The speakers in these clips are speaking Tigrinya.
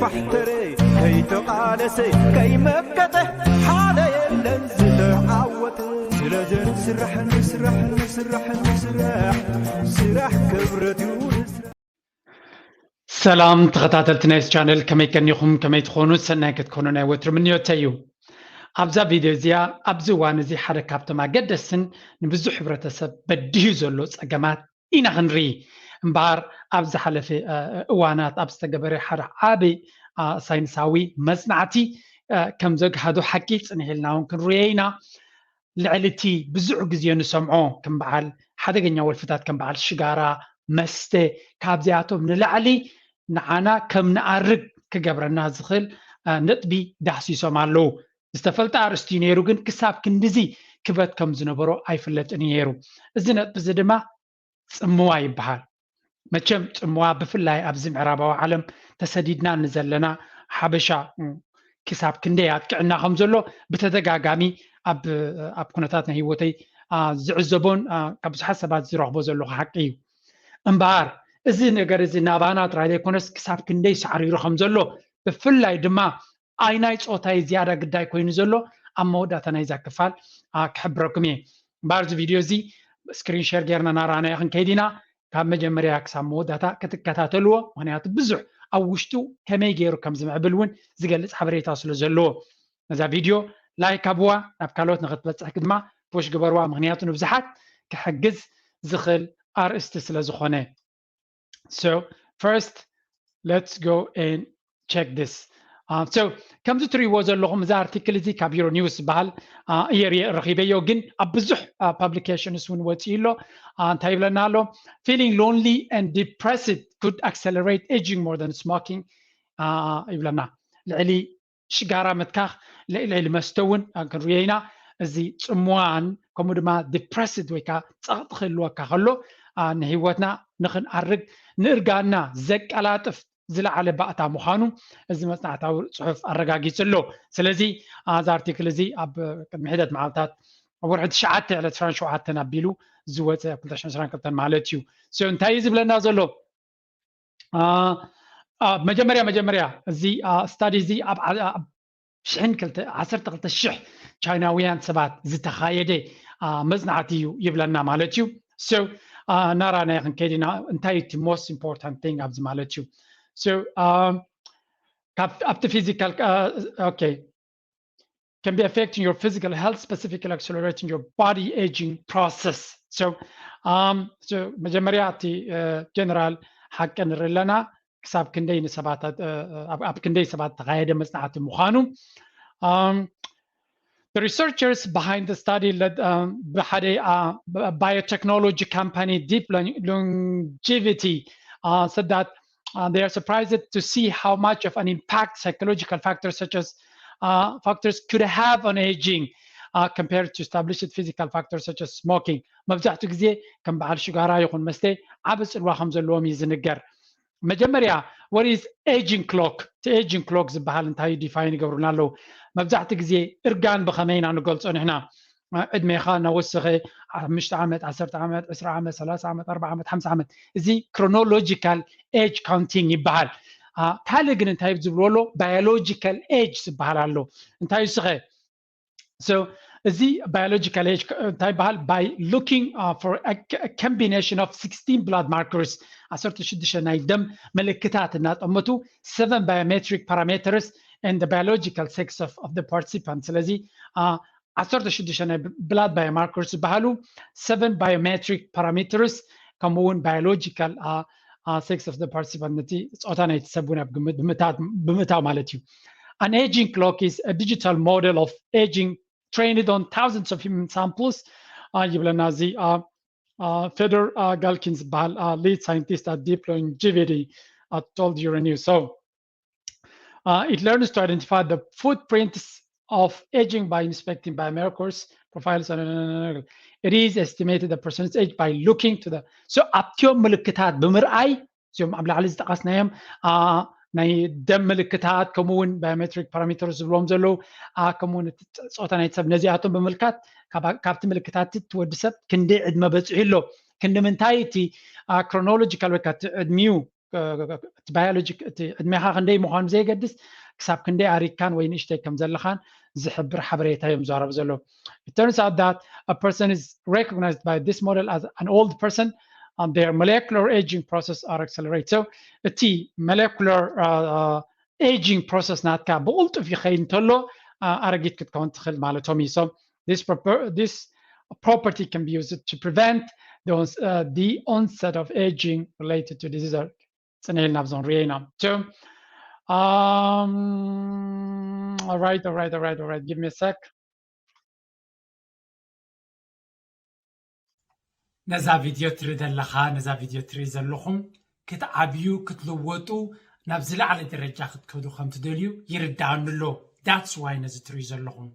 ባሕተረ ከይተቓለሰ ከይመከተ ሓደ የለን ዝተዓወተ። ስለዚ ንስራሕ ንስራሕ ንስራሕ ንስራሕ ስራሕ ክብረት እዩ። ሰላም ተኸታተልቲ ናይ ቻነል፣ ከመይ ቀኒኹም? ከመይ ትኾኑ? ሰናይ ክትኮኑ ናይ ወትሩ ምንዮተይ እዩ። ኣብዛ ቪድዮ እዚኣ ኣብዚ እዋን እዚ ሓደ ካብቶም ኣገደስትን ንብዙሕ ሕብረተሰብ በዲሁ ዘሎ ጸገማት ኢና ክንርኢ። እምበኣር ኣብ ዝሓለፈ እዋናት ኣብ ዝተገበረ ሓደ ዓቢ ሳይንሳዊ መጽናዕቲ ከም ዘግሃዶ ሓቂ ጽንሕ ኢልና እውን ክንርእዮ ኢና። ልዕሊ እቲ ብዙሕ ግዜ ንሰምዖ ከም በዓል ሓደገኛ ወልፍታት ከም በዓል ሽጋራ፣ መስተ ካብዚኣቶም ንላዕሊ ንዓና ከም ንኣርግ ክገብረና ዝኽእል ነጥቢ ዳህሲሶም ኣለዉ። ዝተፈልጠ ኣርእስቲ እዩ ነይሩ፣ ግን ክሳብ ክንድዚ ክበት ከም ዝነበሮ ኣይፍለጥን እዩ ነይሩ። እዚ ነጥቢ እዚ ድማ ጽምዋ ይበሃል። መቸም ጽምዋ ብፍላይ ኣብዚ ምዕራባዊ ዓለም ተሰዲድና ንዘለና ሓበሻ ክሳብ ክንደይ ኣጥቅዕና ከም ዘሎ ብተደጋጋሚ ኣብ ኩነታት ናይ ህይወተይ ዝዕዘቦን ካብ ብዙሓት ሰባት ዝረኽቦ ዘለኹ ሓቂ እዩ። እምበኣር እዚ ነገር እዚ ናባና ጥራይ ዘይኮነስ ክሳብ ክንደይ ሳዕሪሩ ከም ዘሎ ብፍላይ ድማ ኣይ ናይ ጾታይ ዝያዳ ግዳይ ኮይኑ ዘሎ ኣብ መወዳእታ ናይዛ ክፋል ክሕብረኩም እየ። እምበኣር እዚ ቪድዮ እዚ ስክሪን ሸር ጌርና እናረኣናዮ ክንከይድ ኢና። ካብ መጀመርያ ክሳብ መወዳእታ ክትከታተልዎ፣ ምክንያቱ ብዙሕ ኣብ ውሽጡ ከመይ ገይሩ ከም ዝምዕብል እውን ዝገልጽ ሓበሬታ ስለ ዘለዎ ነዛ ቪድዮ ላይክ ኣብዋ፣ ናብ ካልኦት ንክትበጽሕ ድማ ፖሽ ግበርዋ፣ ምክንያቱ ንብዙሓት ክሕግዝ ዝኽእል ኣርእስቲ ስለ ዝኾነ። So first, let's go and check this. So ከምዚ ትሪእዎ ዘለኹም እዚ ኣርቲክል እዚ ካብ ዩሮ ኒውስ ዝበሃል እየ ረኺበዮ፣ ግን ኣብ ብዙሕ ፓብሊኬሽንስ እውን ወፂኡ ኣሎ። እንታይ ይብለና ኣሎ? Feeling lonely and depressed could accelerate aging more than smoking ይብለና። ልዕሊ ሽጋራ ምትካኽ፣ ልዕሊ መስተ እውን ክንሪኦ ኢና። እዚ ፅምዋን ከምኡ ድማ ዲፕረስድ ወይ ከዓ ፀቕጢ ክህልወካ ከሎ ንህይወትና ንክንኣርግ ንእርጋና ዘቀላጥፍ ዝለዓለ ባእታ ምዃኑ እዚ መፅናዕታዊ ፅሑፍ ኣረጋጊፁ ኣሎ። ስለዚ እዚ ኣርቲክል እዚ ኣብ ቅድሚ ሒደት መዓልታት ኣብ ወርሒ ትሽዓተ ዕለት ዕስራን ሸውዓተን ኣቢሉ ዝወፀ ኣብ ክልተ ሽሕን ዕስራን ክልተን ማለት እዩ። So እንታይ እዩ ዝብለና ዘሎ? መጀመርያ መጀመርያ እዚ ስታዲ እዚ ኣብ ሽሕን ክልተ ዓሰርተ ክልተ ሽሕ ቻይናውያን ሰባት ዝተኻየደ መጽናዕቲ እዩ ይብለና ማለት እዩ። So ናራናይ ክንከይድ ኢና። እንታይ እቲ most important thing ኣብዚ ማለት እዩ? So ኣብቲ ፊዚካል okay can be affecting your physical health, specifically accelerating your body aging process. So um, so መጀመርያ እቲ ጀነራል ሓቂ ንርኢ ኣለና። ክሳብ ክንደይ ንሰባት ኣብ ክንደይ ሰባት ተኻየደ መጽናዕቲ ምዃኑ። Um, the researchers behind the study led um, ብሓደ uh, biotechnology company Deep Longevity uh, said that uh, they are surprised to see how much of an impact psychological factors such as uh, factors could have on aging uh, compared to established physical factors such as smoking. መብዛሕትኡ ግዜ ከም በዓል ሽጋራ ይኹን መስተ ዓቢ ጽልዋ ከም ዘለዎም እዩ ዝንገር። መጀመርያ what is aging clock? እቲ aging clock ዝበሃል እንታይ ዲፋይን ይገብሩና ኣለዉ? መብዛሕትኡ ግዜ እርጋን ብኸመይ ኢና ንገልጾ ንሕና? ዕድሜኻ እናወሰኸ ሓሙሽተ ዓመት፣ ዓሰርተ ዓመት፣ ዕስራ ዓመት፣ ሰላሳ ዓመት፣ ኣርባዓ ዓመት፣ ሓምሳ ዓመት፣ እዚ chronological age counting ይበሃል። ካልእ ግን እንታይ ዝብልዎ ኣሎ? Biological age ዝበሃል ኣሎ። እንታይ እስኸ? So እዚ biological age እንታይ ይበሃል? By looking uh, for a, a combination of sixteen blood markers, ዓሰርተ ሽዱሽተ ናይ ደም ምልክታት እናጠመቱ seven biometric parameters and the biological sex of, of the participant. ስለዚ ዓሰርተ ሽዱሽተ ናይ blood biomarkers ዝበሃሉ seven biometric parameters ከምኡ እውን biological sex of the participant ነቲ ፆታ ናይቲ ሰብ እውን ኣብ ግምት ብምእታው ማለት እዩ። An aging clock is a digital model of aging trained on thousands of human samples ይብለና። እዚ Fedor Galkin ዝበሃል lead scientist at Deep Longevity told Euronews. So uh, it learns to identify the footprints of aging by inspecting biomarkers, profiles, and it is estimated the person's age by looking to the so ኣብቲኦም ምልክታት ብምርኣይ እዚኦም ኣብ ላዕሊ ዝጠቐስናዮም ናይ ደም ምልክታት ከምኡ እውን biometric parameters ዝብሎም ዘለዉ ከምኡ እውን ፆታ ናይ ሰብ ነዚኣቶም ብምልካት ካብቲ ምልክታት እቲ ወዲ ሰብ ክንደይ ዕድመ በፂሑ ኣሎ ክንዲ ምንታይ እቲ chronological ወይ ከዓ እቲ ዕድሚኡ እቲ ባዮሎጂ፣ እቲ ዕድሜኻ ክንደይ ምዃኑ ብዘየገድስ፣ ክሳብ ክንደይ ኣሪግካን ወይ ንእሽተይ ከም ዘለኻን ዝሕብር ሓበሬታ እዮም ዝዛረቡ ዘለዉ። It turns out that a person is recognized by this model as an old person, and their molecular aging process are accelerate. So እቲ molecular aging process ናትካ ብቕልጡፍ ይኸይድ እንተሎ፣ ኣረጊት ክትከውን ትኽእል ማለቶም እዩ። So this proper- this property can be used to prevent the, ons- uh, the onset of aging related to disease. ጽነ ኢልና ኣብዞም ርኢና። So, um, all right, all right, all right, all right. Give me a sec. ነዛ ቪድዮ ትርኢ ዘለኻ፣ ነዛ ቪድዮ ትርኢ ዘለኹም ክትዓብዩ፣ ክትልወጡ፣ ናብ ዝለዓለ ደረጃ ክትከዱ ከም ትደልዩ ይርድኣኒ ኣሎ። That's why ነዚ ትርኢ ዘለኹም።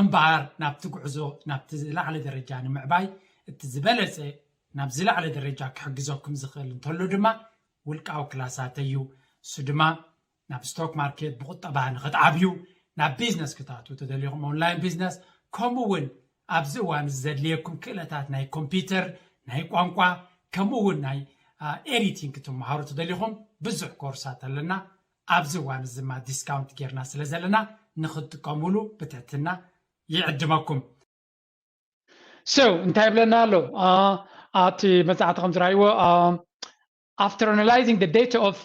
እምበኣር ናብቲ ጉዕዞ ናብቲ ዝለዓለ ደረጃ ንምዕባይ እቲ ዝበለጸ ናብ ዝለዓለ ደረጃ ክሕግዘኩም ዝኽእል እንተሎ ድማ ውልቃዊ ክላሳት እዩ። እሱ ድማ ናብ ስቶክ ማርኬት ብቁጠባ ንክትዓብዩ፣ ናብ ቢዝነስ ክትኣትዉ ተደሊኹም ኦንላይን ቢዝነስ፣ ከምኡ እውን ኣብዚ እዋን እዚ ዘድልየኩም ክእለታት ናይ ኮምፒውተር፣ ናይ ቋንቋ፣ ከምኡ እውን ናይ ኤዲቲንግ ክትመሃሩ ተደሊኹም ብዙሕ ኮርሳት ኣለና። ኣብዚ እዋን እዚ ድማ ዲስካውንት ጌርና ስለ ዘለና ንክትጥቀሙሉ ብትሕትና ይዕድመኩም። So እንታይ ይብለና ኣሎ? ኣቲ መጽሓቲ ከም ዝረኣይዎ፣ after analyzing the data of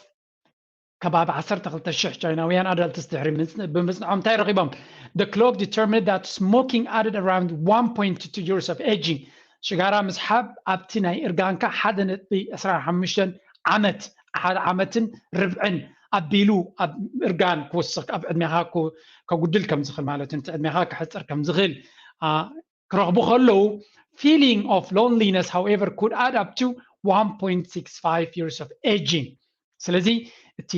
ከባቢ ዓሰርተ ክልተ ሽሕ ቻይናውያን ኣዳልትስ ድሕሪ ብምጽንዖም እንታይ ረኺቦም? The clock determined that smoking added around one point two years of aging. ሽጋራ ምስሓብ ኣብቲ ናይ እርጋንካ ሓደ ነጥቢ ዕስራን ሓሙሽተን ዓመት፣ ሓደ ዓመትን ርብዕን ኣቢሉ ኣብ እርጋን ክውስኽ፣ ኣብ ዕድሜኻ ከጉድል ከም ዝኽእል ማለት እዩ። እቲ ዕድሜኻ ክሕጽር ከም ዝኽእል ክረኽቡ ከለዉ፣ feeling of loneliness however could add up to one point six five years of aging. ስለዚ እቲ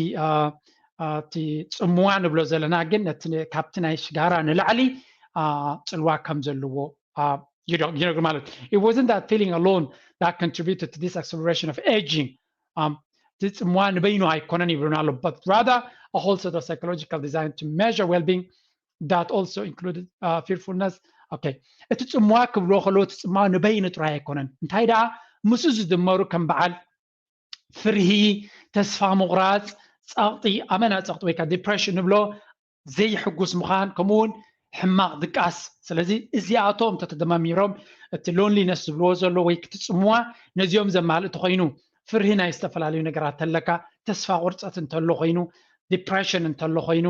እቲ ጽምዋ ንብሎ ዘለና ግን ነቲ ካብቲ ናይ ሽጋራ ንላዕሊ ጽልዋ ከም ዘለዎ ይነግሩ ማለት እዩ። It wasn't that feeling alone that contributed to this acceleration of aging. እቲ ጽምዋ ንበይኑ ኣይኮነን ይብሉና ኣሎ፣ but rather a whole set of psychological design to measure well-being that also included fearfulness. Okay, እቲ ጽምዋ ክብሎ ከሎ እቲ ጽምዋ ንበይኑ ጥራይ ኣይኮነን፣ እንታይ ደኣ ምስኡ ዝድመሩ ከም በዓል ፍርሂ፣ ተስፋ ምቑራጽ፣ ጸቕጢ፣ ኣመና ጸቕጢ ወይ ከዓ ዲፕሬሽን ንብሎ፣ ዘይሕጉስ ምዃን፣ ከምኡ እውን ሕማቕ ድቃስ። ስለዚ እዚኣቶም ተተደማሚሮም እቲ ሎንሊነስ ዝብልዎ ዘሎ ወይ ክትጽምዋ ነዚኦም ዘማልእ ተኾይኑ፣ ፍርሂ ናይ ዝተፈላለዩ ነገራት ተለካ፣ ተስፋ ቁርጸት እንተሎ ኮይኑ፣ ዲፕሬሽን እንተሎ ኮይኑ፣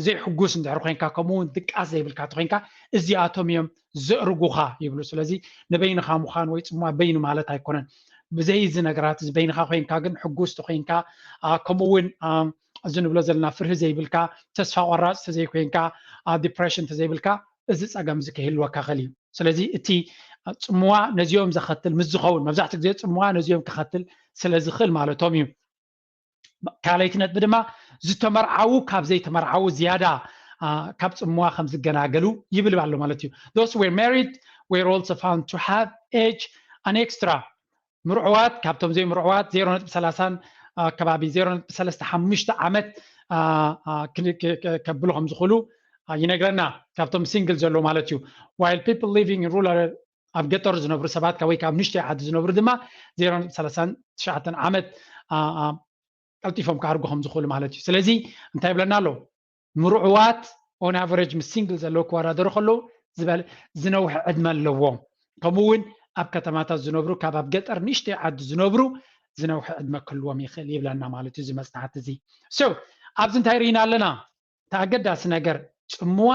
ዘይሕጉስ እንድሕር ኮይንካ፣ ከምኡ እውን ድቃስ ዘይብልካ ተኮይንካ፣ እዚኣቶም እዮም ዘእርጉኻ ይብሉ። ስለዚ ንበይንኻ ምዃን ወይ ጽምዋ በይኑ ማለት ኣይኮነን። ብዘይ እዚ ነገራት እዚ በይንኻ ኮይንካ ግን ሕጉስ ተኮይንካ፣ ከምኡ እውን እዚ ንብሎ ዘለና ፍርሂ ዘይብልካ፣ ተስፋ ቆራጽ ተዘይኮይንካ፣ ዲፕሬሽን ተዘይብልካ፣ እዚ ጸገም እዚ ከይህልወካ ክእል እዩ። ስለዚ እቲ ጽምዋ ነዚኦም ዘኸትል ምስ ዝኸውን፣ መብዛሕትኡ ግዜ ጽምዋ ነዚኦም ከኸትል ስለ ዝኽእል ማለቶም እዩ። ካልኣይቲ ነጥቢ ድማ ዝተመርዓዉ ካብ ዘይተመርዓዉ ዝያዳ ካብ ጽምዋ ከም ዝገናገሉ ይብል ኣሎ ማለት እዩ። Those who were married were also found to have aged an extra ምርዑዋት ካብቶም ዘይምርዑዋት ዜሮ ነጥቢ ሰላሳን ከባቢ ዜሮ ነጥቢ ሰለስተ ሓሙሽተ ዓመት ከብሉ ከም ዝኽእሉ ይነግረና፣ ካብቶም ሲንግል ዘለዉ ማለት እዩ። While people living in rural ኣብ ገጠር ዝነብሩ ሰባት ወይ ካብ ንሽተይ ዓዲ ዝነብሩ ድማ ዜሮ ነጥቢ ሰላሳን ትሽዓተን ዓመት ቀልጢፎም ክኣርጉ ከም ዝኽእሉ ማለት እዩ። ስለዚ እንታይ ይብለና ኣሎ? ምርዑዋት on average ምስ ሲንግል ዘለዉ ክወዳደሩ ከለዉ ዝበለ ዝነውሐ ዕድመ ኣለዎም። ከምኡ እውን ኣብ ከተማታት ዝነብሩ ካብ ኣብ ገጠር ንእሽተይ ዓዲ ዝነብሩ ዝነውሐ ዕድመ ክህልዎም ይኽእል ይብለና ማለት እዩ እዚ መጽናዕቲ እዚ። So ኣብዚ እንታይ ርኢና ኣለና? እቲ ኣገዳሲ ነገር ጽምዋ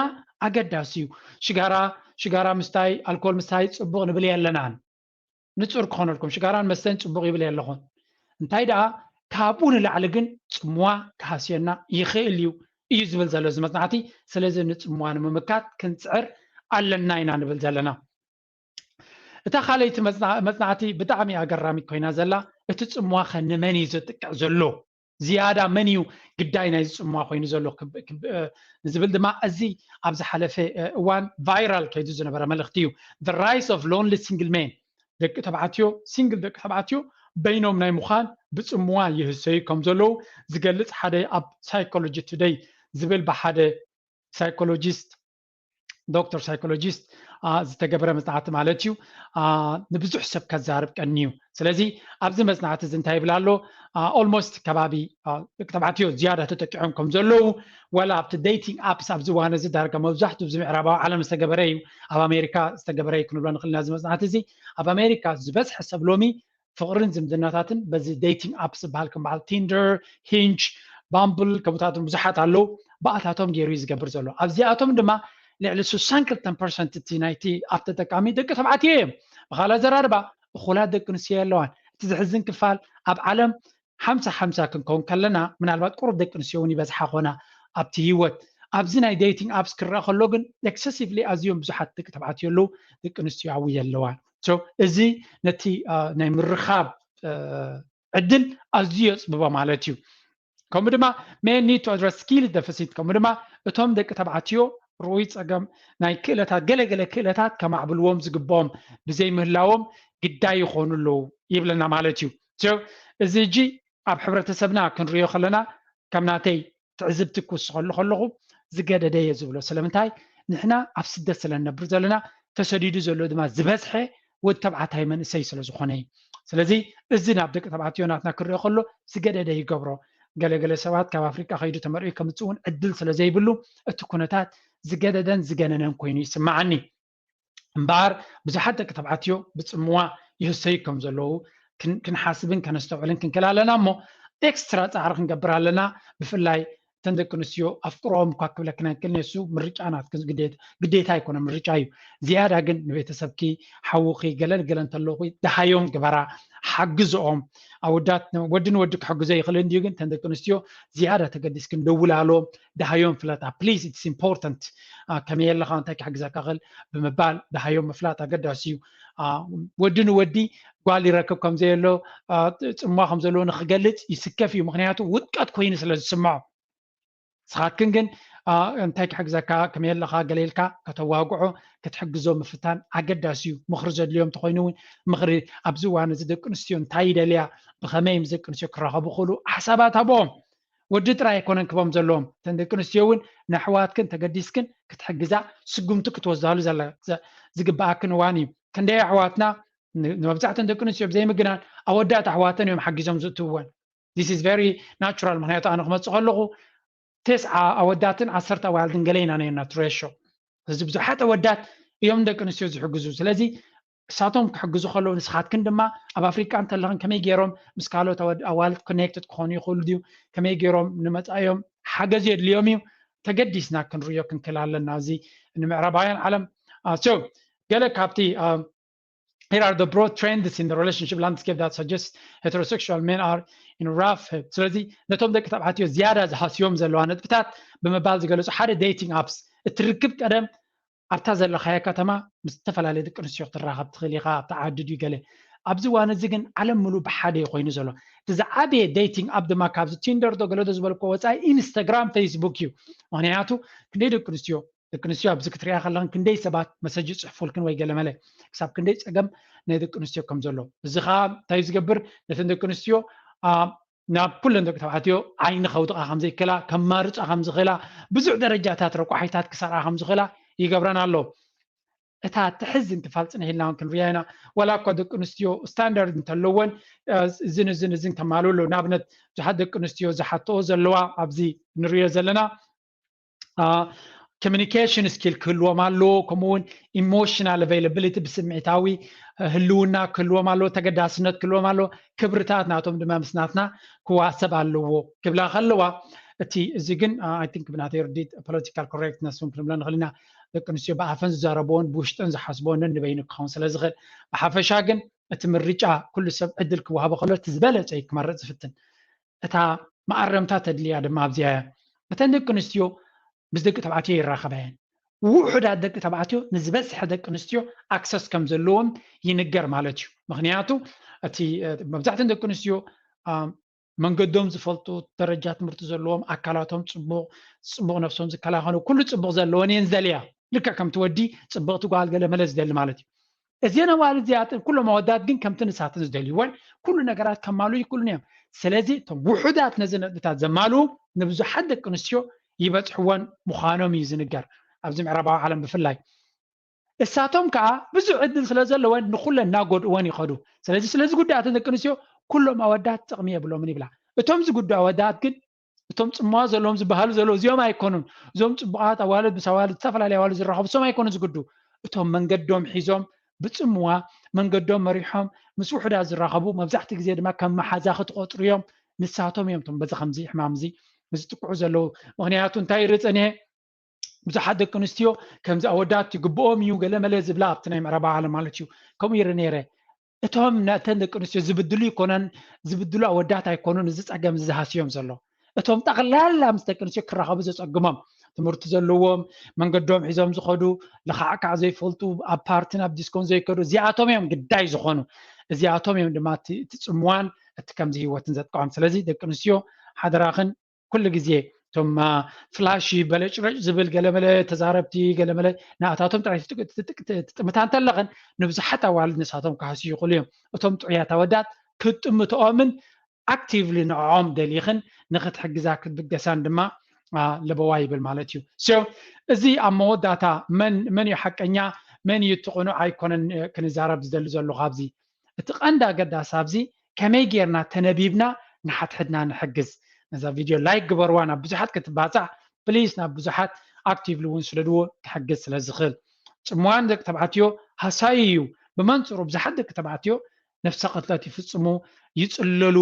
ኣገዳሲ እዩ። ሽጋራ ሽጋራ ምስታይ ኣልኮል ምስታይ ጽቡቕ ንብል የለናን። ንጹር ክኾነልኩም ሽጋራን መስተን ጽቡቕ ይብል የለኹን። እንታይ ደኣ ካብኡ ንላዕሊ ግን ጽምዋ ክሃስየና ይኽእል እዩ እዩ ዝብል ዘሎ እዚ መጽናዕቲ። ስለዚ ንጽምዋ ንምምካት ክንጽዕር ኣለና ኢና ንብል ዘለና። እታ ካልኣይቲ መጽናዕቲ ብጣዕሚ ኣገራሚት ኮይና ዘላ፣ እቲ ጽምዋ ከ ንመን እዩ ዘጥቅዕ ዘሎ? ዝያዳ መን እዩ ግዳይ ናይዚ ጽምዋ ኮይኑ ዘሎ ዝብል ድማ እዚ ኣብ ዝሓለፈ እዋን ቫይራል ከይዱ ዝነበረ መልእኽቲ እዩ። The rise of lonely single men፣ ደቂ ተባዕትዮ፣ ሲንግል ደቂ ተባዕትዮ በይኖም ናይ ምዃን ብጽምዋ ይህሰዩ ከም ዘለዉ ዝገልጽ ሓደ ኣብ ሳይኮሎጂ ቱደይ ዝብል ብሓደ ሳይኮሎጂስት ዶክተር ሳይኮሎጂስት ዝተገበረ መፅናዕቲ ማለት እዩ። ንብዙሕ ሰብ ከዛርብ ቀኒ እዩ። ስለዚ ኣብዚ መፅናዕቲ እዚ እንታይ ይብል ኣሎ? Almost ከባቢ ደቂ ተባዕትዮ ዝያዳ ተጠቂዖም ከም ዘለዉ፣ ዋላ ኣብቲ dating apps ኣብዚ እዋን እዚ ዳርጋ መብዛሕትኡ ኣብዚ ምዕራባዊ ዓለም ዝተገበረ እዩ፣ ኣብ ኣሜሪካ ዝተገበረ እዩ ክንብሎ ንኽእል ኢና። እዚ መፅናዕቲ እዚ ኣብ ኣሜሪካ ዝበዝሐ ሰብ ሎሚ ፍቕርን ዝምድናታትን በዚ dating apps ዝበሃል ከም በዓል Tinder፣ Hinge፣ Bumble ከምኡታትን ብዙሓት ኣለዉ። ብኣታቶም ገይሩ እዩ ዝገብር ዘሎ። ኣብዚኣቶም ድማ ልዕሊ ስሳን ክልተን ፐርሰንት እቲ ናይቲ ኣፕ ተጠቃሚ ደቂ ተባዕትዮ እዮም። ብኻልእ ኣዘራርባ እኹላት ደቂ ኣንስትዮ የለዋን። እቲ ዘሕዝን ክፋል ኣብ ዓለም ሓምሳ ሓምሳ ክንከውን ከለና ምናልባት ቁሩብ ደቂ ኣንስትዮ እውን ይበዝሓ ኾና ኣብቲ ህይወት። ኣብዚ ናይ dating apps ክረአ ከሎ ግን excessively ኣዝዮም ብዙሓት ደቂ ተባዕትዮ ኣለዉ፣ ደቂ ኣንስትዮ ኣብኡ የለዋን። So እዚ ነቲ ናይ ምርኻብ ዕድል ኣዝዩ የፅብቦ ማለት እዩ። ከምኡ ድማ men need to address skill deficit፣ ከምኡ ድማ እቶም ደቂ ተባዕትዮ ርኡይ ፀገም ናይ ክእለታት፣ ገለገለ ክእለታት ከማዕብልዎም ዝግብኦም ብዘይምህላዎም ግዳይ ይኾኑ ኣለዉ ይብለና ማለት እዩ። እዚ ሕጂ ኣብ ሕብረተሰብና ክንሪኦ ከለና ከም ናተይ ትዕዝብቲ ክውስኸሉ ከለኹ ዝገደደ እየ ዝብሎ። ስለምንታይ? ንሕና ኣብ ስደት ስለ ንነብር ዘለና፣ ተሰዲዱ ዘሎ ድማ ዝበዝሐ ወዲ ተባዕታይ መንእሰይ ስለ ዝኾነ እዩ። ስለዚ እዚ ናብ ደቂ ተባዕትዮ ናትና ክርኦ ከሎ ዝገደደ ይገብሮ። ገለገለ ሰባት ካብ ኣፍሪቃ ከይዱ ተመርዕዩ ከምፅእ እውን ዕድል ስለ ዘይብሉ እቲ ኩነታት ዝገደደን ዝገነነን ኮይኑ ይስማዓኒ። እምበኣር ብዙሓት ደቂ ተባዕትዮ ብፅምዋ ይህሰዩ ከም ዘለዉ ክንሓስብን ከነስተውዕልን ክንክእል ኣለና እሞ ኤክስትራ ፃዕሪ ክንገብር ኣለና። ብፍላይ እተን ደቂ ኣንስትዮ ኣፍቅሮኦም እኳ ክብለክን ኣይክእልን እሱ ምርጫ ናትክን ግዴታ ኣይኮነ ምርጫ እዩ። ዝያዳ ግን ንቤተሰብኪ ሓውኺ ገለን ገለን ተለኹ ደሃዮም ግበራ፣ ሓግዝኦም። ኣወዳት ወዲ ንወዲ ክሕግዞ ይኽእል እንድዩ ግን እተን ደቂ ኣንስትዮ ዝያዳ ተገዲስክን ደውላሎም፣ ደሃዮም ፍለጣ please it's important። ከመይ ኣለኻ እንታይ ክሕግዘካ ክእል ብምባል ደሃዮም ምፍላጥ ኣገዳሲ እዩ። ወዲ ንወዲ ጓል ይረክብ ከምዘየሎ ፅማ ከም ዘለዎ ንክገልፅ ይስከፍ እዩ። ምክንያቱ ውድቀት ኮይኑ ስለ ዝስምዖ ንስኻትክን ግን እንታይ ክሕግዘካ ከመይ ኣለኻ ገለ ኢልካ ከተዋግዖ ክትሕግዞ ምፍታን ኣገዳሲ እዩ። ምኽሪ ዘድልዮም እንተኮይኑ እውን ምኽሪ ኣብዚ እዋን እዚ ደቂ ኣንስትዮ እንታይ ይደልያ ብኸመይ ምስ ደቂ ኣንስትዮ ክራኸቡ ክእሉ ሓሳባት ሃብኦም። ወዲ ጥራይ ኣይኮነን ክቦም ዘለዎም እተን ደቂ ኣንስትዮ እውን ንኣሕዋትክን ተገዲስክን ክትሕግዛ ስጉምቲ ክትወስዳሉ ዝግበኣክን እዋን እዩ። ክንደይ ኣሕዋትና ንመብዛሕተን ደቂ ኣንስትዮ ብዘይምግናን ኣወዳት ኣሕዋተን እዮም ሓጊዞም ዝእትውወን። This is very natural። ምክንያቱ ኣነ ክመፅእ ከለኹ ተስዓ ኣወዳትን ዓሰርተ ኣዋልድን ገለ ኢና ነርና እቲ ሬሾ። እዚ ብዙሓት ኣወዳት እዮም ደቂ ኣንስትዮ ዝሕግዙ። ስለዚ እሳቶም ክሕግዙ ከለዉ ንስኻትክን ድማ ኣብ ኣፍሪቃ እንተለኽን ከመይ ገይሮም ምስ ካልኦት ኣዋልድ ኮኔክትድ ክኾኑ ይኽእሉ ድዩ? ከመይ ገይሮም ንመፃኢኦም ሓገዝ የድልዮም እዩ። ተገዲስና ክንርእዮ ክንክእል ኣለና። እዚ ንምዕራባውያን ዓለም ገለ ካብቲ Here are the broad trends in the relationship landscape that suggest heterosexual men are in rough። ስለዚ ነቶም ደቂ ተባዕትዮ ዝያዳ ዝሃስዮም ዘለዋ ነጥብታት ብምባል ዝገለፁ ሓደ dating apps። እቲ ርክብ ቀደም ኣብታ ዘለኻዮ ከተማ ምስ ዝተፈላለዩ ደቂ ኣንስትዮ ክትራኸብ ትኽእል ኢኻ ኣብቲ ዓዲ ድዩ ገለ። ኣብዚ እዋን እዚ ግን ዓለም ምሉእ ብሓደ እዩ ኮይኑ ዘሎ። እቲ ዝዓበየ dating app ድማ ካብዚ Tinder ዶ ገለ ዶ ዝበልኮ ወፃኢ ኢንስታግራም፣ ፌስቡክ እዩ። ምክንያቱ ክንደይ ደቂ ኣንስትዮ ደቂ ኣንስትዮ ኣብዚ ክትሪኣ ከለኽን ክንደይ ሰባት መሰጅ ይፅሕፉልክን ወይ ገለመለ ክሳብ ክንደይ ፀገም ናይ ደቂ ኣንስትዮ ከም ዘሎ። እዚ ከዓ እንታይ ዝገብር ነተን ደቂ ኣንስትዮ ናብ ኩለን ደቂ ተባዕትዮ ዓይኒ ከውድቓ ከም ዘይክእላ ከማርፃ ከም ዝኽእላ ብዙሕ ደረጃታት ረቋሒታት ክሰርዓ ከም ዝኽእላ ይገብረን ኣሎ። እታ ትሕዝን ክፋል ፅንሕ ኢልና እውን ክንሪኣ ኢና። ዋላ እኳ ደቂ ኣንስትዮ ስታንዳርድ እንተለወን እዝን እዝን እዝን ከማልኡ ኣለዉ። ንኣብነት ብዙሓት ደቂ ኣንስትዮ ዝሓተኦ ዘለዋ ኣብዚ ንሪኦ ዘለና communication skill ክህልዎም ኣለዎ። ከምኡ እውን emotional availability ብስምዒታዊ ህልውና ክህልዎም ኣለዎ፣ ተገዳስነት ክህልዎም ኣለዎ። ክብርታት ናቶም ድማ ምስ ናትና ክዋሰብ ኣለዎ ክብላ ከለዋ እቲ እዚ ግን I think ብናተይ ርዲት political correctness እውን ክንብሎ ንኽእል ኢና። ደቂ ኣንስትዮ ብኣፈን ዝዛረብዎን ብውሽጠን ዝሓስብዎን ነንበይኑ ክኸውን ስለ ዝኽእል ብሓፈሻ ግን እቲ ምርጫ ኩሉ ሰብ ዕድል ክወሃቦ ከሎ እቲ ዝበለፀ እዩ ክመርፅ ዝፍትን። እታ መኣረምታ ተድልያ ድማ ኣብዚኣ እያ። እተን ደቂ ኣንስትዮ ምስ ደቂ ተባዕትዮ ይራኸባ እየን። ውሑዳት ደቂ ተባዕትዮ ንዝበዝሐ ደቂ ኣንስትዮ ኣክሰስ ከም ዘለዎም ይንገር ማለት እዩ። ምክንያቱ እቲ መብዛሕተን ደቂ ኣንስትዮ መንገዶም ዝፈልጡ፣ ደረጃ ትምህርቲ ዘለዎም፣ ኣካላቶም ፅቡቕ፣ ፅቡቕ ነብሶም ዝከላኸሉ፣ ኩሉ ፅቡቕ ዘለወን እየን ዝደልያ። ልክዕ ከምቲ ወዲ ፅብቕቲ ጓል ገለ መለ ዝደሊ ማለት እዩ። እዘን ኣዋልድ እዚኣተን ኩሎም ኣወዳት ግን ከምቲ ንሳተን ዝደልይወን ኩሉ ነገራት ከማልኡ ይክእሉን እዮም። ስለዚ እቶም ውሑዳት ነዚ ነጥብታት ዘማልኡ ንብዙሓት ደቂ ኣንስትዮ ይበፅሕወን ምዃኖም እዩ ዝንገር። ኣብዚ ምዕራባዊ ዓለም ብፍላይ እሳቶም ከዓ ብዙሕ ዕድል ስለ ዘለወን ንኩለን እናጎድእወን ይኸዱ። ስለዚ ስለዚ ጉዳያትን ደቂ ኣንስትዮ ኩሎም ኣወዳት ጥቕሚ የብሎምን ይብላ። እቶም ዝጉዱ ኣወዳት ግን እቶም ጽምዋ ዘለዎም ዝበሃሉ ዘለዉ እዚኦም ኣይኮኑን። እዞም ጽቡቓት ኣዋልድ ምስ ኣዋልድ ዝተፈላለየ ኣዋልድ ዝራኸቡ እሶም ኣይኮኑን ዝጉዱ። እቶም መንገዶም ሒዞም ብጽምዋ መንገዶም መሪሖም ምስ ውሑዳት ዝራኸቡ መብዛሕትኡ ግዜ ድማ ከም መሓዛ ክትቆጽሩ እዮም። ንሳቶም እዮም እቶም በዚ ከምዚ ሕማም እዚ ዝጥቅዑ ዘለዉ። ምኽንያቱ እንታይ ይርኢ ጸኒሐ ብዙሓት ደቂ ኣንስትዮ ከምዚ ኣወዳት ይግብኦም እዩ ገለ መለ ዝብላ ኣብቲ ናይ ምዕራባዊ ዓለም ማለት እዩ። ከምኡ ይርኢ ነይረ። እቶም ነተን ደቂ ኣንስትዮ ዝብድሉ ይኮነን ዝብድሉ ኣወዳት ኣይኮኑን እዚ ፀገም እዚ ዝሃስዮም ዘሎ። እቶም ጠቕላላ ምስ ደቂ ኣንስትዮ ክራኸቡ ዘፀግሞም ትምህርቲ ዘለዎም መንገዶም ሒዞም ዝኸዱ ልኻዕካዕ ዘይፈልጡ ኣብ ፓርትን ኣብ ዲስኮን ዘይከዱ እዚኣቶም እዮም ግዳይ ዝኾኑ። እዚኣቶም እዮም ድማ እቲ እቲ ፅምዋን እቲ ከምዚ ህይወትን ዘጥቅዖም። ስለዚ ደቂ ኣንስትዮ ሓደራኽን ኩሉ ግዜ እቶም ፍላሺ በለጭረጭ ዝብል ገለመለ ተዛረብቲ ገለመለ ንኣታቶም ጥራይ ትጥምታ እንተለኽን ንብዙሓት ኣዋልድ ንሳቶም ክሃስዩ ይኽእሉ እዮም። እቶም ጥዑያት ኣወዳት ክትጥምትኦምን ኣክቲቭሊ ንዕኦም ደሊኽን ንክትሕግዛ ክትብገሳን ድማ ለበዋ ይብል ማለት እዩ። ሶ እዚ ኣብ መወዳእታ መን መን እዩ ሓቀኛ መን እዩ እቲ ቅኑዕ ኣይኮነን ክንዛረብ ዝደሊ ዘለኹ ኣብዚ እቲ ቀንዲ ኣገዳሲ ኣብዚ ከመይ ጌርና ተነቢብና ንሓድሕድና ንሕግዝ። ነዛ ቪድዮ ላይክ ግበርዋ ናብ ብዙሓት ክትባፃዕ ፕሊስ ናብ ብዙሓት ኣክቲቭሊ እውን ስደድዎ ክሕግዝ ስለ ዝኽእል። ጽምዋን ደቂ ተባዕትዮ ሃሳዩ እዩ። ብመንፅሩ ብዙሓት ደቂ ተባዕትዮ ነፍሰ ቅትለት ይፍፅሙ፣ ይፅለሉ፣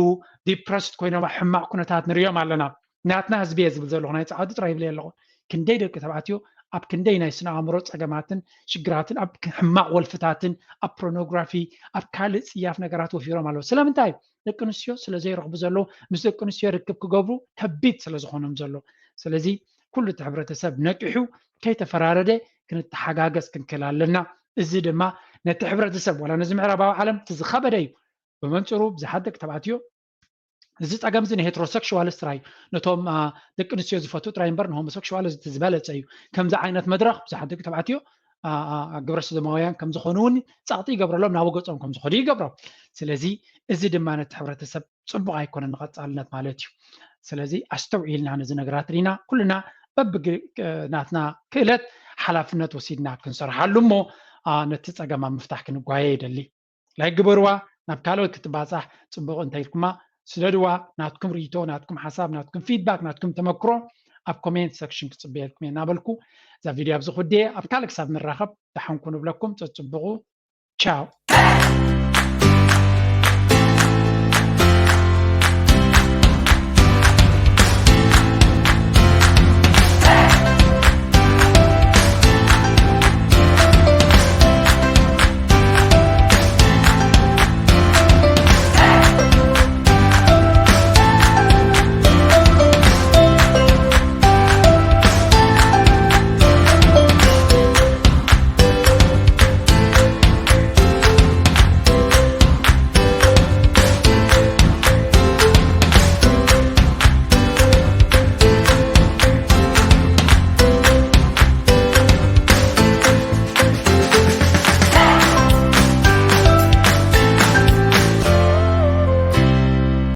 ዲፕረስድ ኮይኖም ኣብ ሕማቕ ኩነታት ንሪኦም ኣለና። ናትና ህዝቢ እየ ዝብል ዘለኹ ናይ ፃዕዱ ጥራይ ይብል ኣለኹ። ክንደይ ደቂ ተባዕትዮ ኣብ ክንደይ ናይ ስነ ኣእምሮ ፀገማትን ሽግራትን ኣብ ሕማቕ ወልፍታትን ኣብ ፖርኖግራፊ ኣብ ካልእ ፅያፍ ነገራት ወፊሮም ኣለዉ። ስለምንታይ? ደቂ ኣንስትዮ ስለ ዘይረኽቡ ዘለዉ ምስ ደቂ ኣንስትዮ ርክብ ክገብሩ ከቢድ ስለ ዝኾኖም ዘሎ። ስለዚ ኩሉ እቲ ሕብረተሰብ ነቂሑ ከይተፈራረደ ክንተሓጋገዝ ክንክእል ኣለና። እዚ ድማ ነቲ ሕብረተሰብ ዋላ ነዚ ምዕራባዊ ዓለም እቲ ዝኸበደ እዩ። ብመንፅሩ ብዙሓት ደቂ ተባዕትዮ እዚ ፀገም እዚ ንሄትሮሴክሽዋልስ ጥራይ ነቶም ደቂ ኣንስትዮ ዝፈቱ ጥራይ እምበር ንሆሞሴክሽዋልስ እቲ ዝበለፀ እዩ። ከምዚ ዓይነት መድረኽ ብዙሓት ደቂ ተባዕትዮ ግብረ ሰዶማውያን ከም ዝኾኑ እውን ፃቕጢ ይገብረሎም ናብ ገፆም ከም ዝኾኑ ይገብሮም። ስለዚ እዚ ድማ ነቲ ሕብረተሰብ ፅቡቕ ኣይኮነን ንቐፃልነት ማለት እዩ። ስለዚ ኣስተውዒልና ነዚ ነገራት ርኢና ኩልና በብናትና ክእለት ሓላፍነት ወሲድና ክንሰርሓሉ እሞ ነቲ ፀገም ኣብ ምፍታሕ ክንጓየ ይደሊ። ላይክ ግበርዋ ናብ ካልኦት ክትባፃሕ ፅቡቕ እንተ ኢልኩማ ስደድዋ ናትኩም ርእይቶ ናትኩም ሓሳብ ናትኩም ፊድባክ ናትኩም ተመክሮ ኣብ ኮሜንት ሰክሽን ክፅበየልኩም እየ እናበልኩ እዛ ቪድዮ ኣብዚ ክውድየ ኣብ ካልእ ክሳብ ንራኸብ ደሓንኩ ንብለኩም ፀፅብቑ ቻው